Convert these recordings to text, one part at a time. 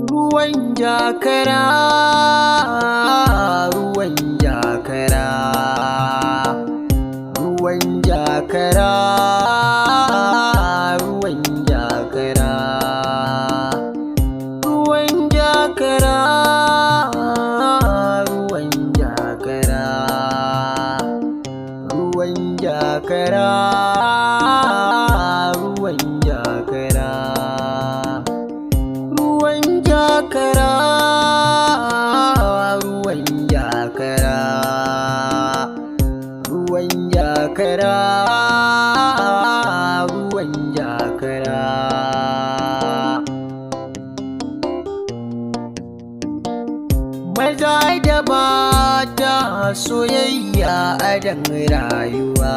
Ruwan jakara, ruwan jakara, ruwan jakara, ruwan jakara, ruwan jakara, ruwan jakara, ruwan jakara, ruwan jakara, ruwan jakara, ruwan jakara, ruwan jakara, ruwan jakara. Maza da mata soyayya adon rayuwa,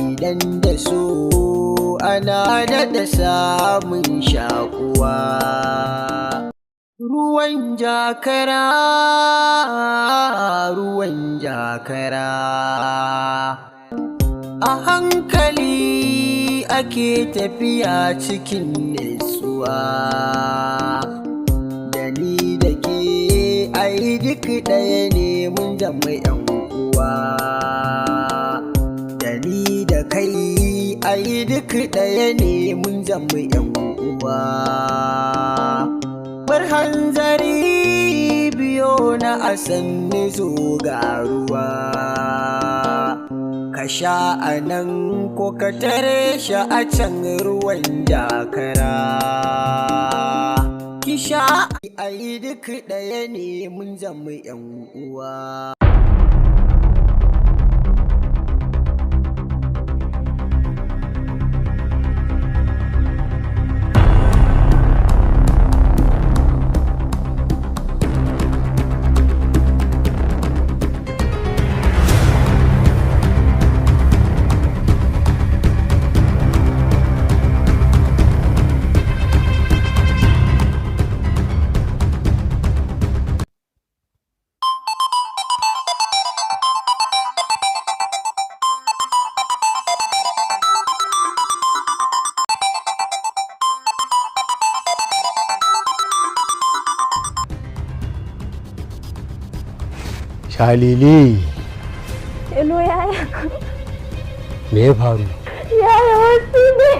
idan da so ana daɗa samun shakuwa. Ruwan jakara, ruwan jakara, a hankali ake tafiya cikin nutsuwa. Da ni da ke ai duk ɗaya ne, mun zama 'yan uwa. Da ni da kai ai duk ɗaya ne, mun zama 'yan uwa. Bar hanzari, biyo na a sanni, zo ga ruwa. Ka sha a nan ko ka tare shi a can, ruwan jakara. Ki sha, ai duk ɗaya ne, mun zama 'yan uwa. Shalele. Hello, yaya. Me ya faru? Yaya, wasu ne.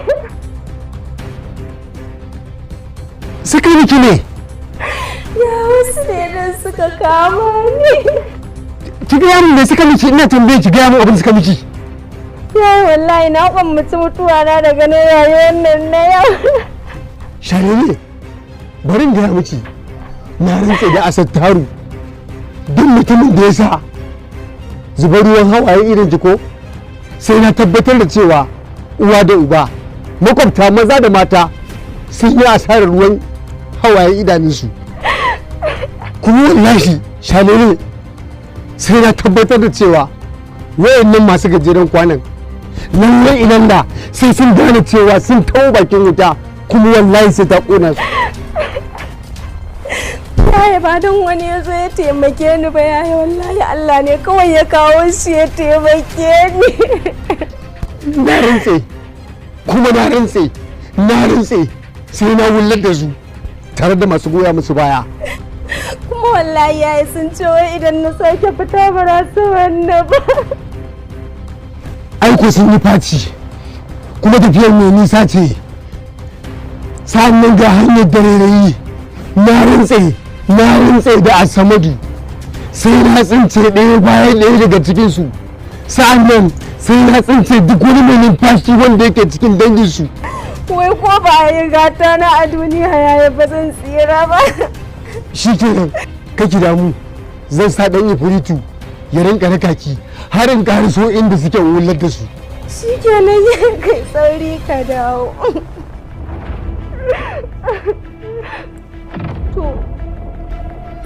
Suka miki ne? Ya, wasu ne nan suka kama ni. Ki gaya min me suka miki, ina tambaye ki, gaya min abin da suka miki. Yaya, wallahi na kwammaci mutuwa na daga na rayuwar nan na yau. Shalele, bari in gaya miki, na rantse da Asattaru, duk mutumin da ya sa zubar ruwan hawaye irin jiko, sai na tabbatar da cewa uwa da uba, makwabta maza da mata sun yi asarar ruwan hawaye idanunsu. Kuma wallahi Shalele, sai na tabbatar da cewa wayannan masu gajeren kwanan lallai idan da sai sun gane cewa sun tawo bakin wuta, kuma wallahi sai ta kona su. Yaya, ba don wani ya zo ya taimake ni ba, yaya, wallahi Allah ne kawai ya kawo shi ya taimake ni. Na rantse, kuma na rantse, na rantse sai na wullar da su tare da masu goya musu baya. Kuma wallahi yaya, sun ce wai idan na sake fita ba za su wannan ba. Aiko sun yi faci, kuma tafiyar mai nisa ce, sa'annan ga hanyar dare. Na rantse, na rantse da Asamadu, sai na tsince ɗaya bayan ɗaya daga cikinsu, sa'annan sai na tsince duk wani mai numfashi wanda yake cikin danginsu. Wai ko ba a yi gata na a duniya, yaya, ba zan tsira ba. Shi kenan, kaki damu, zan sa ɗan ifiritu ya rinka raka ki har in ƙariso inda suke wullar da su. Shikenan, ya kai sauri ka dawo. To,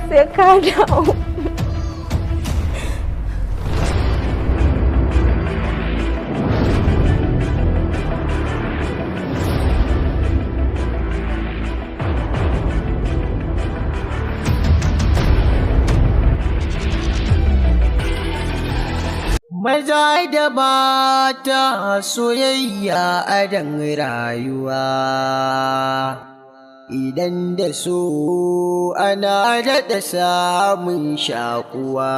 sai ka dawo. Maza da mata, soyayya adon rayuwa. Idan da so ana daɗa samun shakuwa.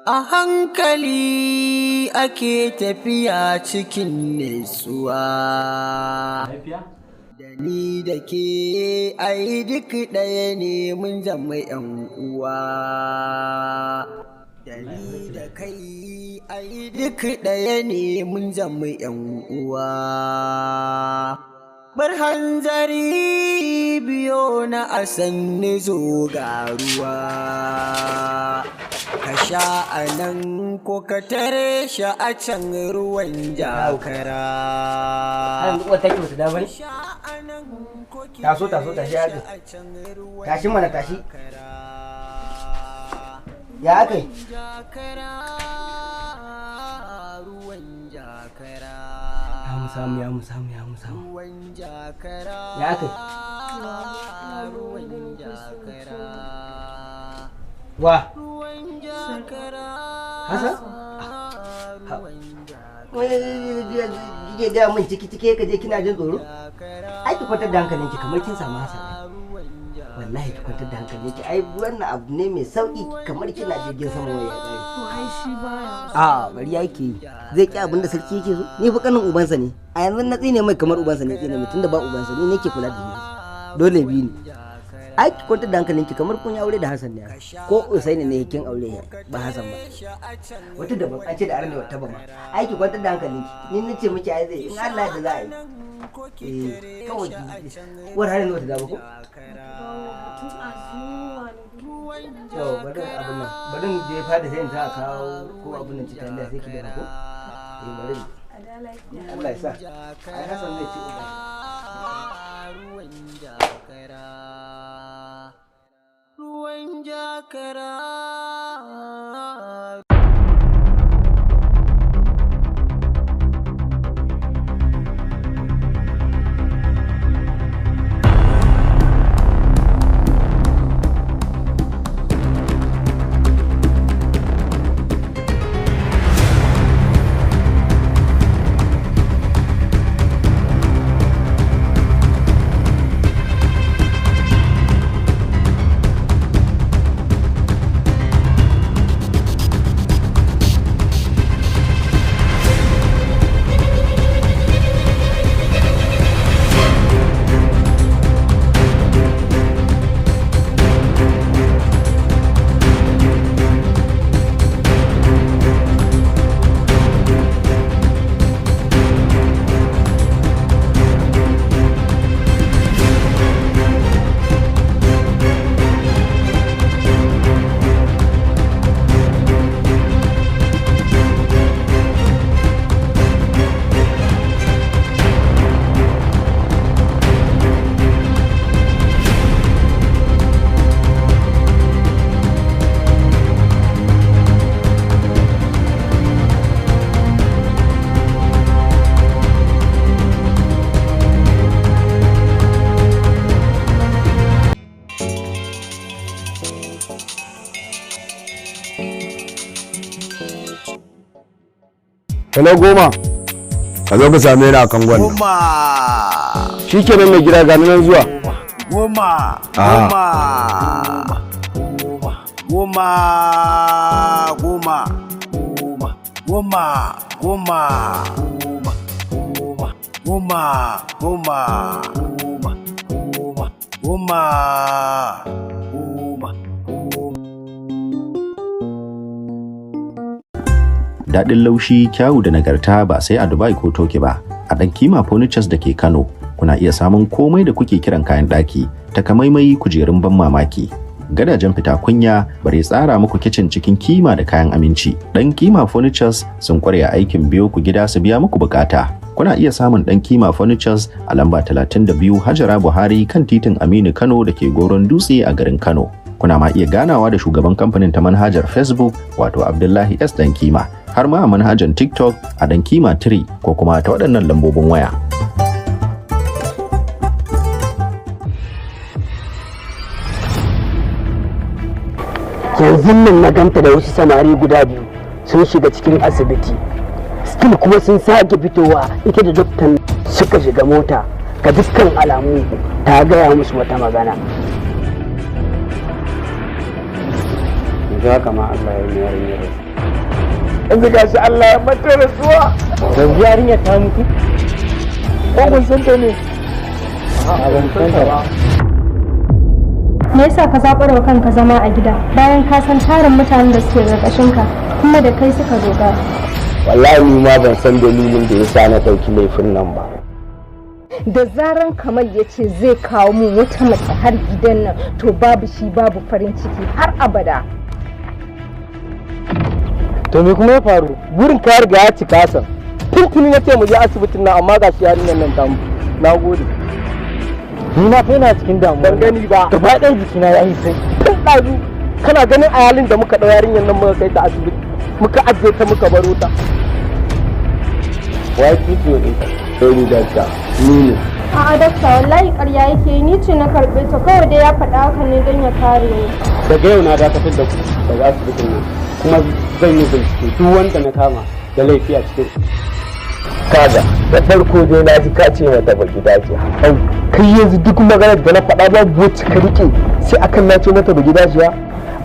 A hankali ake tafiya cikin nutsuwa. Da ni da ke ai duk ɗaya ne, mun zama 'yan uwa. Da ni da kai ai duk ɗaya ne, mun zama 'yan uwa. Bar hanzari, biyo na a sanni, zo ga ruwa. Ka sha a nan ko ka tare shi a can, ruwan jakara. Har yanzu uwar take bata dawo bane? Taso, taso, tashi haka. Tashi mana, tashi. Ya aka yi? Ruwan jakara. Ya mu samu, ya mu samu, ya mu samu. Ruwan jakara. Ya aka yi? Ruwan jakara. Wa? Ruwan jakara. Hassan? Ruwan jakara. Kike gaya min ciki ciki ka je kina jin tsoro? Ai ki kwantar da hankalinki, kamar kin samu Hassan. Wallahi ki kwantar da hankalinki, ai wannan abu ne mai sauki, kamar kina jirgin sama wai ya kare. To ai shi baya. A bari yake yi. Zai ki abin da sarki yake so? Ni fa kanin ubansa ne. A yanzu na tsine mai kamar ubansa ne tsine mai, tunda ba ubansa, ni nake kula da shi. Dole bi ni. Ai ki kwantar da hankalinki, kamar kun yi aure da Hassan ne. Ko Usaini ne kin aure ba Hassan ba. Wata daban an ce da arne wata ba ma. Ai ki kwantar da hankalinki. Ni nace miki ai zai, in Allah da za a yi. Eh, kawai ki uwar har yanzu bata dawo ko? Tun a zuwa ne. To bari abin nan. Bari in je fada sai in sa a kawo ko abin nan ci taliya sai ki dafa ko? Eh, bari. A da lafiya. Allah ya sa. Ai Hassan zai ci uba. Ruwan jakara. Ruwan jakara. Hello, Goma. Ka zo ka same ni a kangon nan. Goma. Shikenan mai gida, gani nan zuwa. Goma. Ah. Goma. Goma. Goma. Goma. Goma. Goma. Goma. Goma. Goma. Goma. Goma. Goma. Daɗin laushi, kyawu da nagarta ba sai a Dubai ko Toki ba. A ɗan Kima Furnitures da ke Kano, kuna iya samun komai da kuke kiran kayan ɗaki, takamaimai kujerun ban mamaki, gadajen fita kunya, bare tsara muku kicin cikin kima da kayan aminci. Ɗan Kima Furnitures sun kware a aikin biyo ku gida su biya muku bukata. Kuna iya samun Ɗan Kima Furnitures a lamba 32 Hajara Buhari, kan titin Aminu Kano da ke Goron Dutse a garin Kano. Kuna ma iya ganawa da shugaban kamfanin ta manhajar Facebook, wato Abdullahi S. Dan Kima, har ma a manhajar TikTok a Dan Kima 3, ko kuma ta waɗannan lambobin waya. Yanzu nan na ganta da wasu samari guda biyu. Sun shiga cikin asibiti, still kuma sun sake fitowa, ita da doktan suka shiga mota. Ga dukkan alamu ta gaya musu wata magana. Yanzu haka ma Allah ya yi yarinyar. Yanzu gashi Allah ya mata rasuwa. Yanzu yarinyar ta mutu? Ko kun san ta ne? A ban san ta ba. Me yasa ka zaɓar wa kanka zama a gida bayan ka san tarin mutanen da suke ƙarƙashin ka kuma da kai suka dogara? Wallahi ni ma ban san dalilin da yasa na ɗauki laifin nan ba. Da zaran Kamal ya ce zai kawo mun wata mace har gidan nan, to babu shi babu farin ciki har abada. To me kuma ya faru? Burin ka riga ya cika san. Tuntuni na ce mu je asibitin nan, amma gashi yarinyar nan ta mutu. Na gode. Ni ma fa ina cikin damuwa. Ban gani ba. Gaba ɗayan jikina ya yi sai. Tun ɗazu kana ganin a halin da muka ɗau yarinyar nan muka kai ta asibiti. Muka ajiye ta muka baro ta. Wai tutu ne? Sorry doctor, ni ne. A'a dakta, wallahi ƙarya yake yi, ni ce na karɓe ta, kawai dai ya faɗa haka ne don ya kare ni. Daga yau na dakatar da ku daga asibitin nan, kuma zan yi bincike, duk wanda na kama da laifi a cikin Kaga da farko dai na ji ka ce mata ba gida ce. Au, kai yanzu duk maganar da na faɗa babu wacce ka rike sai akan na ce mata ba gida ciya.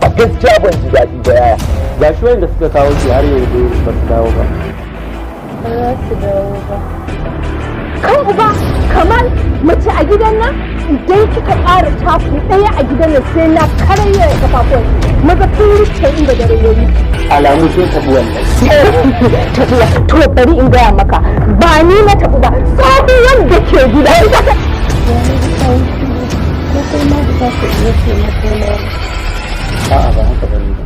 A gaskiya ban ji daɗi ba, yaya. Ga shi wanda suka kawo shi har yanzu ba su dawo ba. Ba za su dawo ba. Kan uba, Kamal, mace a gidan nan, idan kika ƙara taku ɗaya a gidan nan sai na karya kafafuwan. Maza kun rufe inda dare ya yi. Alamu sai tafi wannan. Tafiya, to bari in gaya maka, ba ni na tafi ba, tsohuwar da ke gida ita ta. A'a, ba haka bane ba.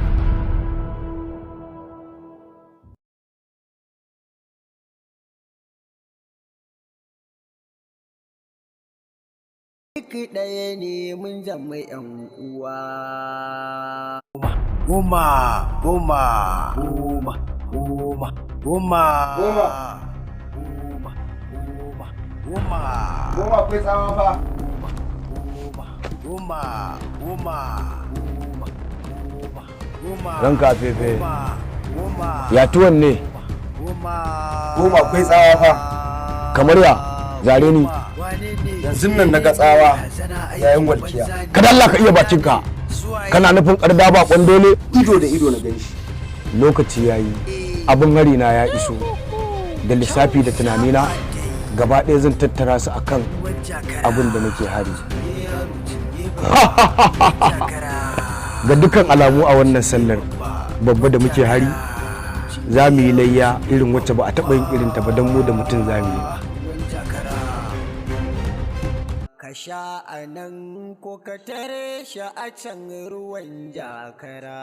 Duk ɗaya ne, mun zama 'yan uwa. Goma, goma, goma, goma, goma, Goma. goma, goma, goma, Goma, akwai tsawa fa. Goma, goma, goma, goma, goma. Ranka fefe. Goma. Ya tuwon ne? Goma. Goma, akwai tsawa fa. Kamar ya zare ni. Yanzu nan na ga tsawa yayin walkiya. Kada Allah ka iya bakinka. Kana nufin karda ba dole? Ido da ido na gan shi. Lokaci yayi. Abin hari na ya iso. Da lissafi da tunanina gaba ɗaya zan tattara su akan abin da nake hari. Ga dukkan alamu a wannan sallar babba da muke hari, za mu yi layya irin wacce ba a taɓa yin irinta ba, don mu da mutum za mu yi. Ka sha a nan ko ka tare shi a can ruwan jakara.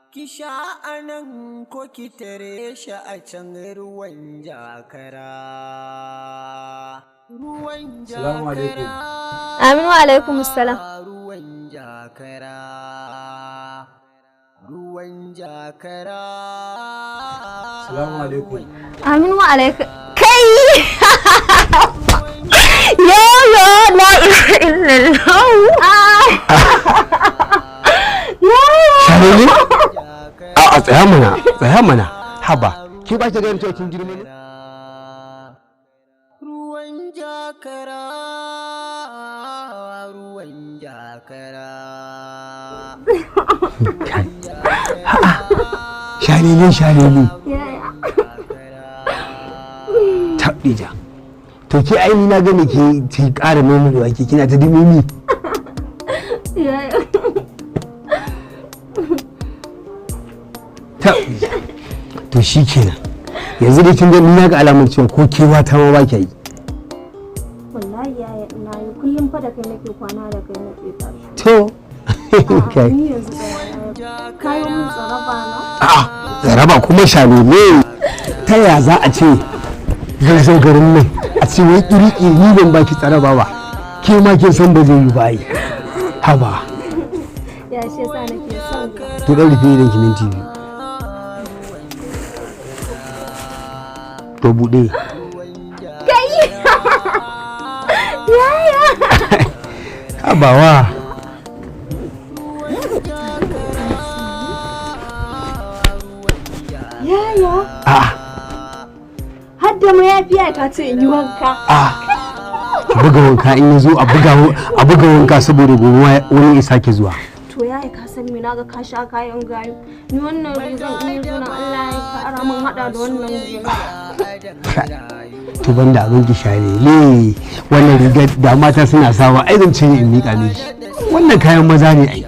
Ki sha a nan ko ki tare shi a can ruwan jakara. Ruwan Salamu alaikum. jakara. Amin wa alaikum salam. Ruwan jakara. Ruwan jakara. Salamu alaikum. Amin wa alaikum. Kai! Yo yo, la ilaha illallah. Ah. Yo. Shalele? A'a, tsaya mana, tsaya mana. Haba. Ki ba ki ganin cewa kin girma ne? Ruwan jakara, ruwan jakara. Shalele, shalele. Taɓija. To ke aini na gane ke ki ƙara nomewa, ke kina ta dimimi. Yaya. Taɓija. To shi kenan. Yanzu dai kin ga ni na ga alamar cewa ko kewa ta ma ba ki yi. Wallahi yaya, ina yi kullum fa da kai nake kwana, da kai nake tashi. To. Kai. Ni yanzu da wani kayo mun tsaraba na. A'a, zaraba kuma shalele. Ta ya za a ce zan zo garin nan a ce wai ƙiri-ƙiri ni ban baki tsaraba ba? Ke ma kin san ba zai yi ba ai. Haba. Ya shi yasa nake son ka. To dan rufe idan ki minti 2. To buɗe. Kai! Yaya! Habawa. Yaya, A'a. har da mayafiya ta ce in yi wanka. A buga wanka in ya zo, a buga wanka saboda gobe wani ya sake zuwa. To yaya, ka san me? Naga ka sha kayan gayu. Ni wannan rigan in ya zo na Allah ya kara min hada da wannan rigan. To banda abin ki, share le wannan rigar da mata suna sawa, ai zan cire in miƙa miki. Wannan kayan maza ne ai.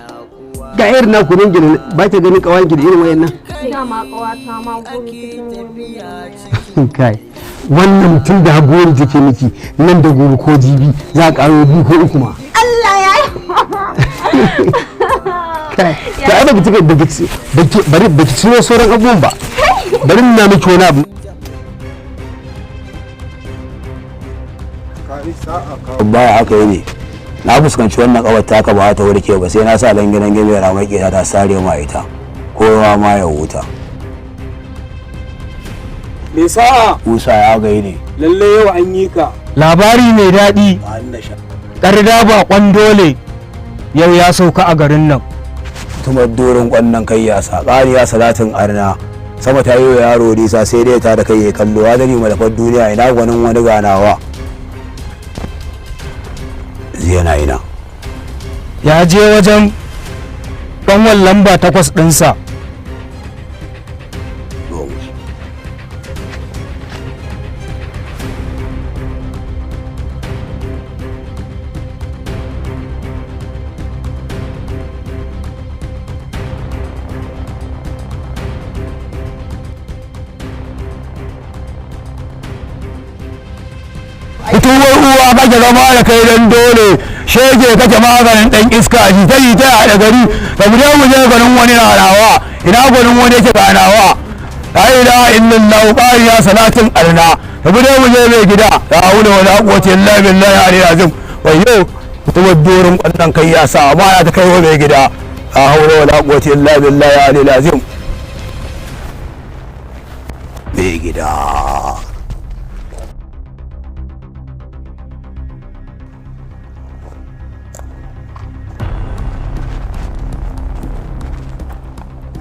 Ga irin naku nan gina ba ta ganin kawanki da irin wayannan. Dama kawata ma gobe cikin Kai, wannan tun da gori take miki, nan da gobe ko jibi za a karo biyu ko uku ma. Allah ya yi. Kai, to ai baki cika baki bari baki ciro sauran abubuwan ba. Bari nuna miki wani abu. Baya aka yi ne na fuskanci wannan kawar taka ba ta warke ba, sai na sa lange lange mai ramar keta ta sare ma ita, kowa ma ya huta. Me sa'a? Musa ya gai ne. Lalle yau an yi ka. Labari mai daɗi, ƙarda baƙon dole yau ya sauka a garin nan. Tumar dorin kwannan kai ya sa ƙariya salatin arna sama ta yi wa yaro nisa, sai dai ta da kai ya kallo hadari malafar duniya, ina gwanin wani ganawa ziyana ina. Ya je wajen ƙanwan lamba 8 ɗinsa. Fitowar uwa kake zama da kai dan dole, shege kake maganin dan iska, jita jita a da gari ka mu je mu je garin wani na nawa, ina gwanin wani yake ganawa. La ilaha illallah, qariya salatin arna, ka mu je mu je mai gida. La hawla wala quwwata illa billahi aliyyil azim. Wayyo, fitowar dorin wannan kai ya sa amma ya ta kai wa mai gida. La hawla wala quwwata illa billahi aliyyil azim. Mai gida.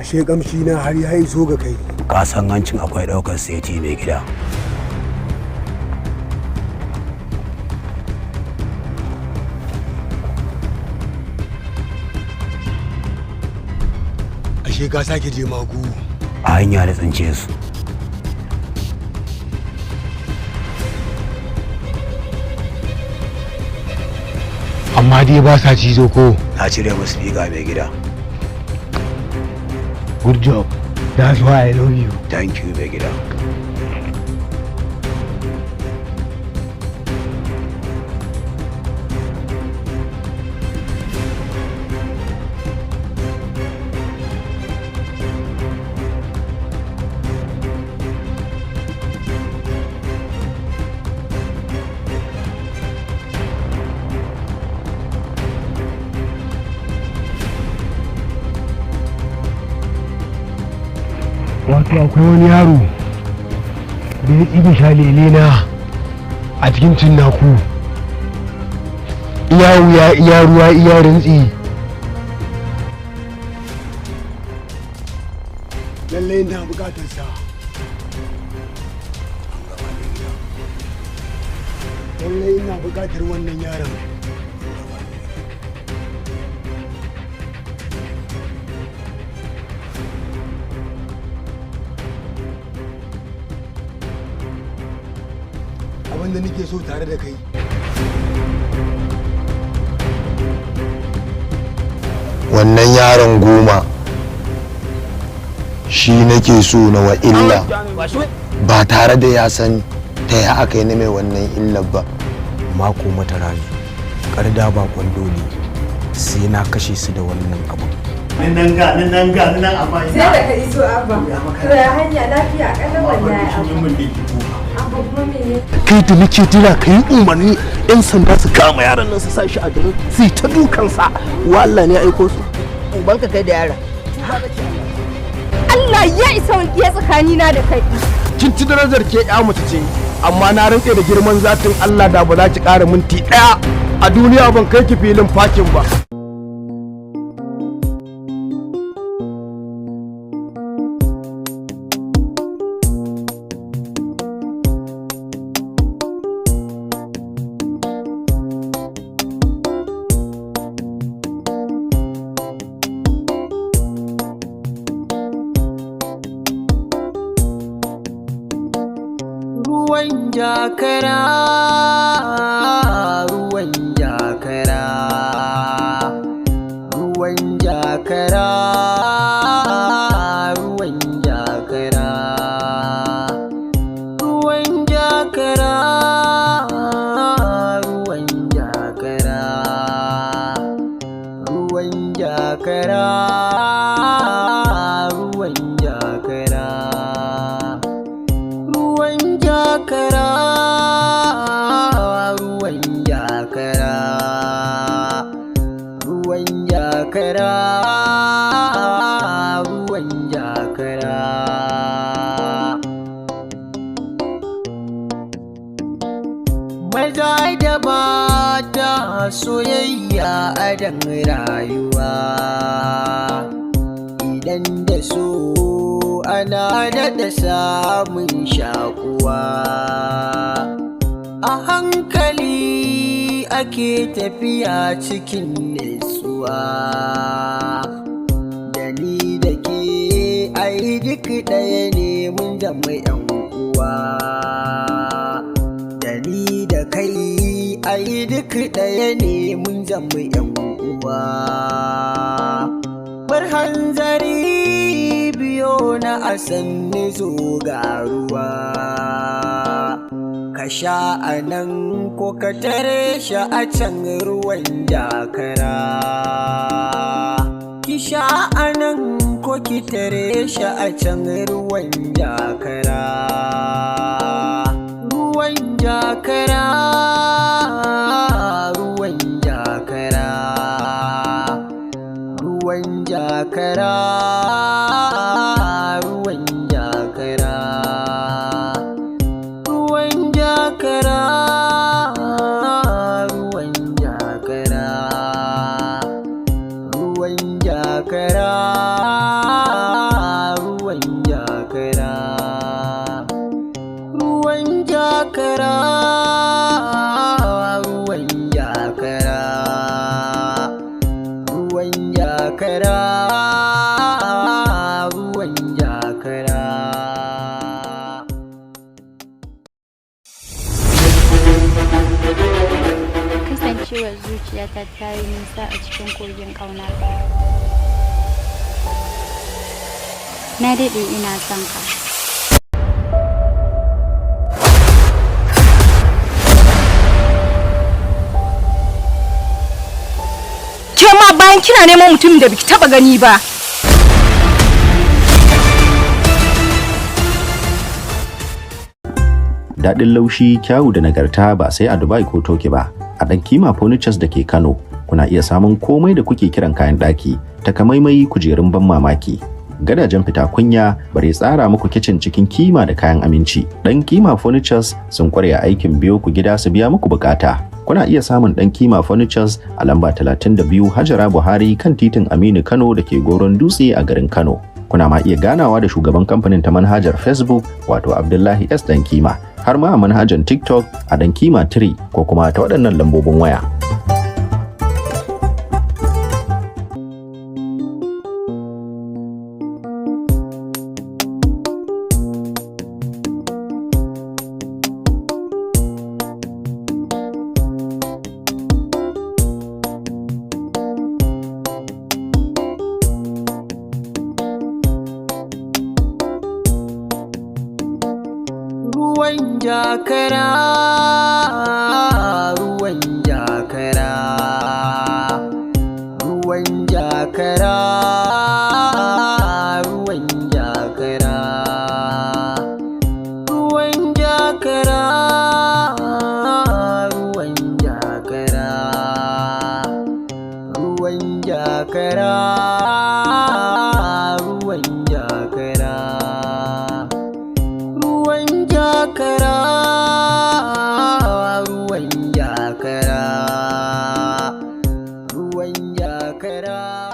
Ashe kamshi na har ya iso ga kai. Ka san hancin akwai daukar seti, mai gida. Ashe ka sake je magu. A hanya da tsince su. Amma dai ba sa cizo ko? Na cire musu riga, mai gida. Good job, that's why I love you. Thank you, mai gida. Wato akwai wani yaro da ya tsige shalele na a cikin cinnaku, iya wuya, iya ruwa, iya rintsi. Lallai na bukatar sa. Lallai ina bukatar wannan yaron. Abin da nake so tare da kai. Wannan yaron 10 shi nake so na wa illa ba tare da ya san ta ya aka yi na mai wannan illar ba. Mako mata rayu karda bakon dole sai na kashe su da wannan abu. Nan ga nan, nan ga nan, amma Sai da ka iso, Abba. To ya hanya, lafiya kalau wallahi, Abba. Abba, kuma mene? Kai da nake jira ka yi umarni yan sanda su kama yaran nan, su sa shi a garin su yi ta dukansa. Wa Allah ne ya aiko su? Ubanka kai da yara. Allah ya isa walƙiya tsakanina da kai. Kin ci darajar ke ya mace ce, amma na rantse da girman zatin Allah da ba za ki ƙara minti ɗaya a duniya ban kai ki filin fakin ba. Ruwan jakara, ruwan jakara, ruwan jakara, ruwan jakara, ruwan jakara, ruwan jakara, ruwan jakara, ruwan jakara, ruwan jakara, ruwan jakara, ruwan jakara, ruwan jakara. Maza da mata soyayya a dan rayuwa, idan da so ana daɗa samun shakuwa. A hankali ake tafiya cikin nutsuwa, da ni da ke ai duk ɗaya ne, mun zama 'yan uwa. Da ni da kai ai duk ɗaya ne, mun zama 'yan uwa. Bar hanzari, biyo na asanni, zo ga ruwa ka sha a nan ko ka tare shi a can, ruwan jakara. Ki sha a nan ko ki tare shi a can, ruwan jakara, ruwan jakara, ruwan jakara, ruwan jakara, ruwan jakara, ruwan jakara, ruwan jakara, ruwan jakara, ruwan jakara, ruwan jakara, ruwan jakara, ruwan jakara, ruwan jakara. Kasancewar zuciyata ta yi nisa a cikin kogin ƙauna, na daɗe ina son ka. Ke ma bayan kina neman mutumin da biki taba gani ba. Daɗin laushi, kyawu da nagarta ba sai a Dubai ko Toki ba. A ɗan Kima Furnitures da ke Kano, kuna iya samun komai da kuke kiran kayan ɗaki, takamaimai kujerun ban mamaki, gadajen fita kunya, bare tsara muku kicin cikin kima da kayan aminci. Ɗan Kima Furnitures sun kware a aikin biyo ku gida su biya muku bukata. Kuna iya samun Ɗan Kima Furnitures a lamba 32 Hajara Buhari kan titin Aminu Kano da ke Goron Dutse a garin Kano. Kuna ma iya ganawa da shugaban kamfanin ta manhajar Facebook, wato Abdullahi S. Dan Kima, har ma a manhajar TikTok a Dan Kima 3, ko kuma ta waɗannan lambobin waya. Ruwan jakara, ruwan jakara, ruwan jakara, ruwan jakara, ruwan jakara, ruwan jakara, ruwan jakara, ruwan jakara, ruwan jakara, ruwan jakara, ruwan jakara.